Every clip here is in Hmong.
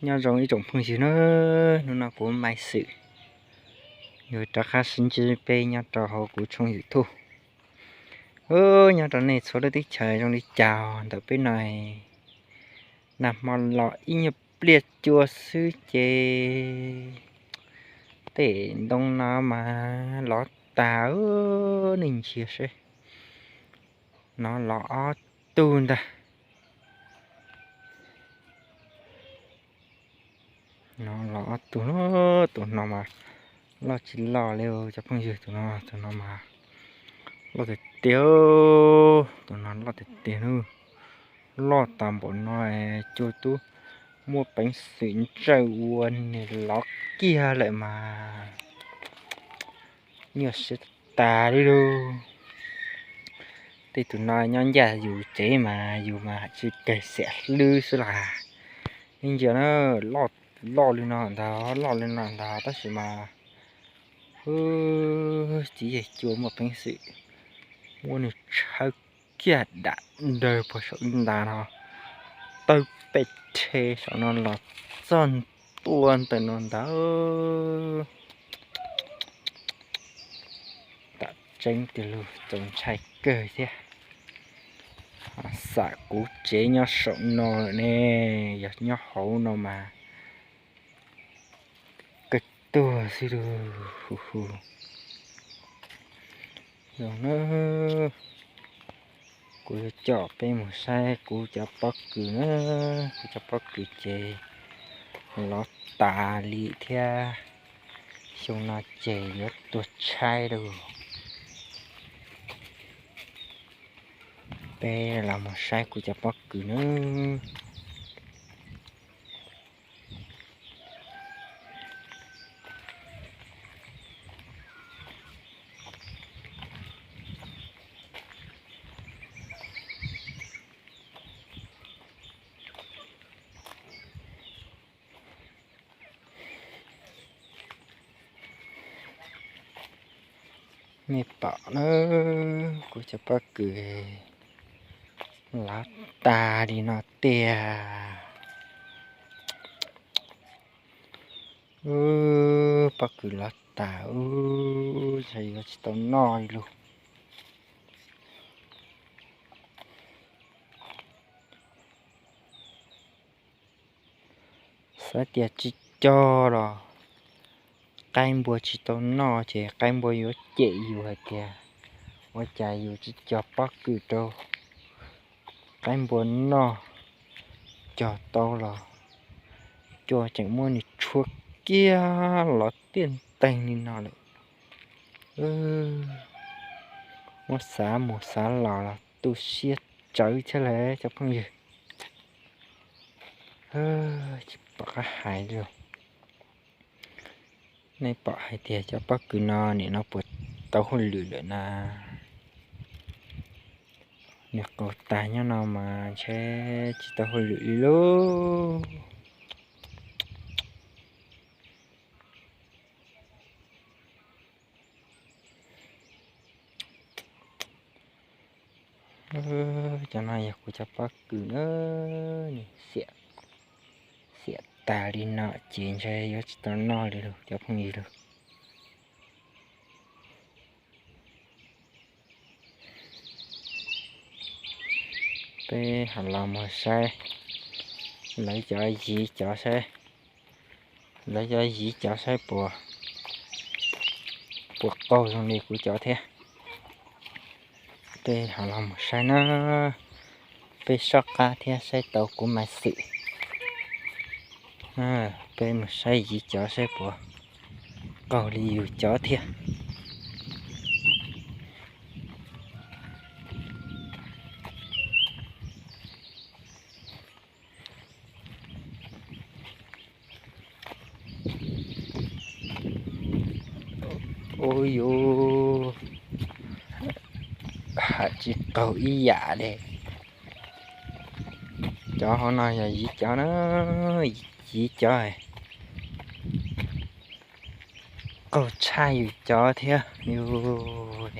Nyob zoo ib tsoom phooj ywg na, hnub no kuv Maiv Xwm yuav rov qab sib ntsib peb nyob rau hauv kuv tshooj YouTube. Nyob rau nej txhua lub teb chaws zoo li cas ntawm peb no, nag hmo los ib nyuag pliag cua xwb ces tej ntoo no mas lov tas, nej ntsia seb, no lov ob tug ntag. No lov ob tug, tus no mas loj tsis loj li cov phooj ywg, tus no, tus no mas loj tiag tiag, tus no loj tiag tiag na. Loj tas npaum no, cua twb muaj peev xwm ntsawj ua nws lov kiag lawm mas nyuaj siab tas li lauj. Tej tus no nyob ncaj yus tsev mas yus mas tsis kawg xiam hlwb xwb las. Ib ntsia na, loj li no ntag, loj li no ntag tab sis mas txiv yawg cua muaj peev xwm muab nws tshawb kiag dam ntawg puag saum ib nta no, tawg pes rhe saum no los txog ntua ntawm no ntag. Tam tseeb tiag lauj, txaus ntshai kawg thiab. Xam kuv tsev nyob saum no lawm ne, yog nyob hauv no mas kawg tuag xwb lauj. Hu hu. Zoo na, kuv yuav coj peb mus saib kuv cov pob kws na, kuv cov pob kws ces lov tas li thiab, xyoo no ces yuav tuag tshaib lauj. Peb los mus saib kuv cov pob kws na. Nej pom na, kuv cov pob kws lov tas li no tiag. Pob kws lov tas ub, ntshe yuav tsis tau noj li lauj. Xav tias tsis cog los qaib npua tsis tau noj ces qaib npua yuav cem yus hais tias ua cas yus tsis cog pob kws rau qaib npua noj, cog tau los cua tseem muab nws tshuab kiag los tiaj nteeg li no lawm. Muab xav mus xav los los tu siab tsawv thiab lawm cov phooj ywg. Tsis pom qab hais li. Nej pom hais tias cov pob kws no nim no puas tau hauj lwm lawm na? Nws qaug tas nyob no mas ntshe tsis tau hauj lwm li lauj. Cov no yog kuv cov pob kws na, xiam tas li no ces ntshe yuav tsis tau noj li lauj cov phooj ywg lauj. Peb ho los mus saib lawv cov yiv cov saib, lawv cov yiv cov saib puas, puas qaug zoo li kuv cov thiab. Peb ho los mus saib na, peb soj qab thiab saib tau kuv mas xwm. Peb mus saib yiv cov saib puas qaug li yus cov thiab. Ua yuav ham tsis qaug ib yam li. Cov hauv no yog yiv cov na, yiv cov qaug tshaj yus cov thiab yus.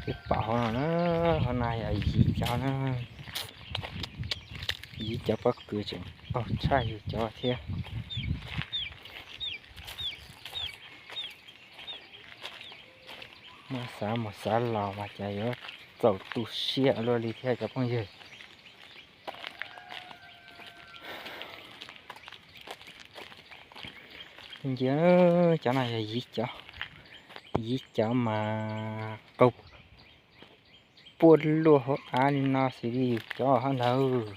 Peb pom hauv no na, hauv no yog yiv cov na. Yus cov pob kws tseem qaug tshaj yus cov thiab. Muab xav mus xav los mas cas yuav txaus tu siab luaj li thiab cov phooj ywg. Ntsia, cov no yog yus cov, yus cov mas qaug puag luaj hauv av li no xws li yus cov hab ntawd.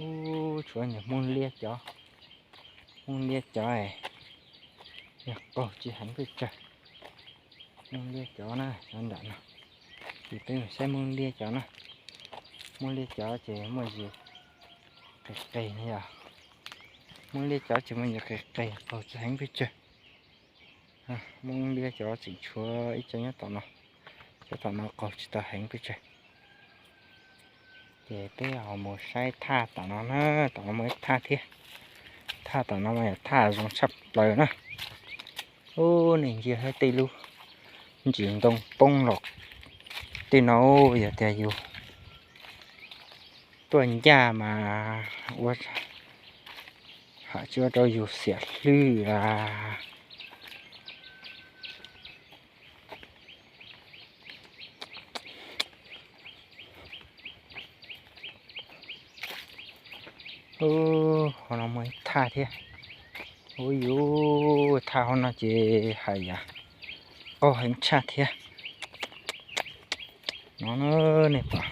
Ub, tshuav niag Hmoob Liab cov, Hmoob Liab cov, yog qaug tsis heev pes tsawg. Hmoob Liab cov na, cov nram no, ces peb mus saib Hmoob Liab cov na. Hmoob Liab cov ces muaj zis qis qis na yog, Hmoob Liab cov ces muaj zis qis qis qaug tsis heev pes tsawg. Hmoob Liab cov tseem tshuav ib co nyob tom no, cov tom no qaug tsis tau heev pes tsawg. Ces peb ho mus saib thaj tom no na, tom no muaj ib thaj thiab. Thaj tom no mas yog thaj zoo tshaj plaws na. Ub, nej ntsia saib tej lub ntsis ntoo poob los tej no, yog tias yus tuaj ncaj mas ua ham tsis ua rau yus xiam hlwb a. Ub, hauv no muaj ib thaj thiab. Ub, yus thaj hauv no ces hais yam qaug heev tshaj thiab. No nej pom,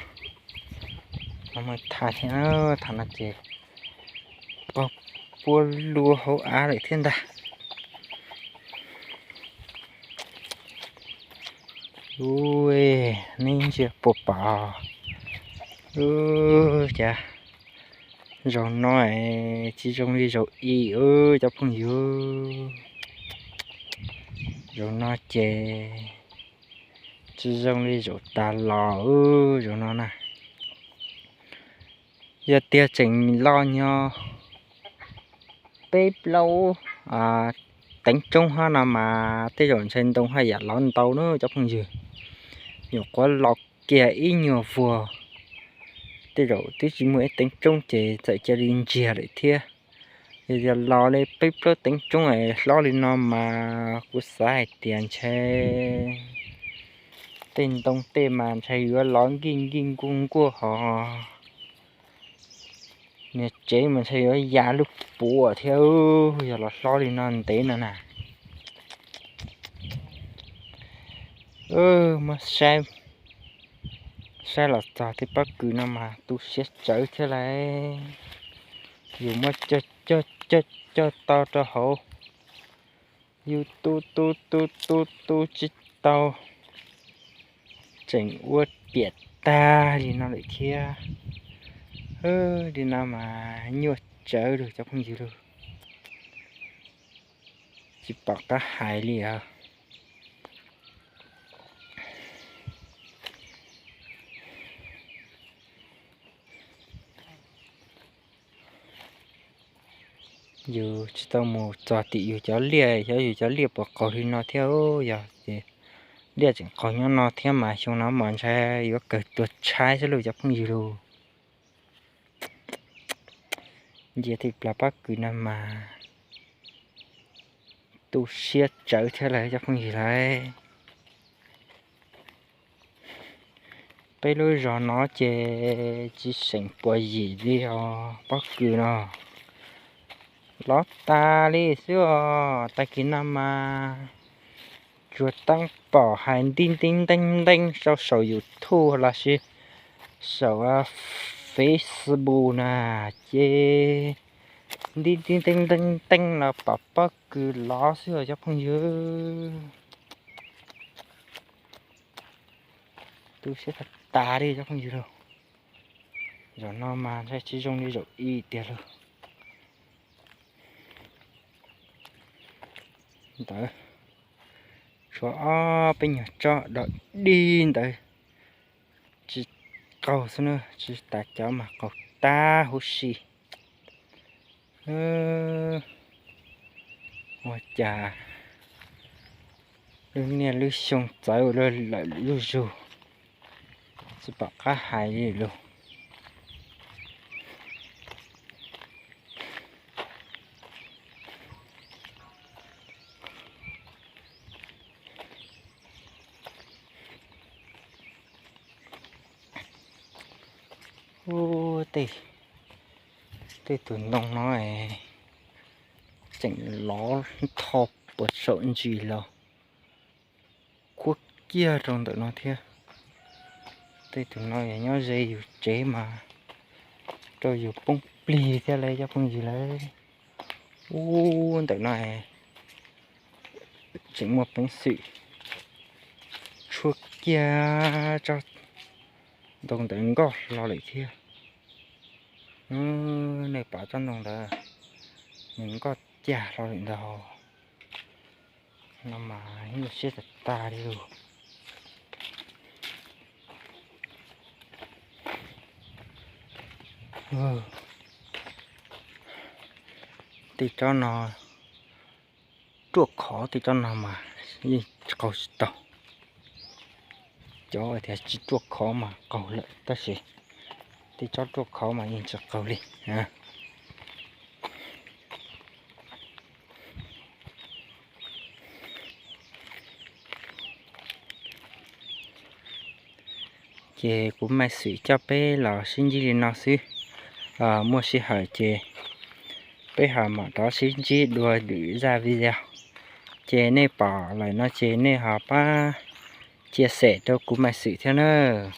no muaj ib thaj thiab, thaj no ces qaug puag luaj hauv av lawm thiab ntag. Ub, nej ntsia puas pom? Ub, cas zaum no tsis zoo li zaum ib cov phooj ywg. Zaum no ces tsis zoo li zaum tas los, zaum no na. Yog tiag tseem los nyob peb plaub teev roob hab no mas tej zaum ntshe ntoo haj yam lov ntau na cov phooj ywg. Nyuam qhuav los kiag ib nyuag vuag, tej zaum twb tsis muaj ib teev roob ces txawm cia li ntsiag lawm thiab. Yog tias los li peb plaub teev roob hlob li no mas kuv xav hais tias ntshe tej ntoo tej mas ntshe yuav lov nkij nkij nkuaj nkuaj hos. Niag tsev mas ntshe yuav ya lub puav thiab, yog los hlob li no ntev no na. Muab saib, saib los txog tej pob kws no mas tu siab tsawv thiab lauj. Yus muab cog cog cog tau rau hauv, yus tu tu tu tu tu tsis tau, tseem ua piam tag li no lawm thiab. Li no mas nyuaj tsawv lawm cov phooj ywg lauj. Tsis pom qab hais li os. Yus tsis tau mus txog tim yus cov liaj, xyov yus cov liaj puas qaug li no thiab. Yog ces liaj tseem qaug nyob no thiab mas xyoo no mas ntshe yuav kawg tuag tshaib xwb lauj cov phooj ywg lauj. Ntsia tej plag pob kws no mas tu siab tsawv thiab lauj cov phooj ywg lauj. Peb lub zos no ces tsis seem puas yim li os, pob kws no lov tas li xwb os. Tag kis no mas tsuas teeb pom hais nti nti nteeb nteeb rau saum YouTube lossis saum Facebook na, ces nti nti nteeb nteeb nteeb los pom pob kws lov xwb os cov phooj ywg. Tu siab tag tas li cov phooj ywg lauj. Zaum no mas ntshe tsis zoo li zaum ib tiag lauj. Ntawd tshuav ob peb nyuag tsob dog dig ntawd tsis qaug xwb na, tsis tas cov mas qaug tag huv si. Ua cas lub niaj lub xyoo txawv ua luaj lawm zuj zus, tsis pom qab hais li lus. Ub, tej, tej tus ntoo no tseem lov nthos puas saum ntsis los kuab kiag rau ntawm no thiab. Tej tus no yog nyob ze yus tsev mas rau yus poob plig thiab lauj cov phooj ywg lauj. Ub, ntawm no tseem muaj peev xwm tshuab kiag tsob ntoo ntawd nkoj hlo lawm thiab. Nej pom tsob ntoo ntawd, nws nkoj cag hlo lawm ntag. No mas nyuaj siab tag tag li lus. Tej tsob no ruaj khov, tej tsob no mas yeej qaug tsis tau. Cov tias tsis ruaj khov mas qaug lawm tab sis tej tsob ruaj khov mas yeej tsis qaug li. Ces kuv maj xwm coj peb los sib ntsib li no xwb. Muaj sij hawm ces peb ho mam rov sib ntsib dua lwm zaj video. Ces nej pom lawm no ces nej ho pab cia xem rau kuv maj xwm thiab nawb.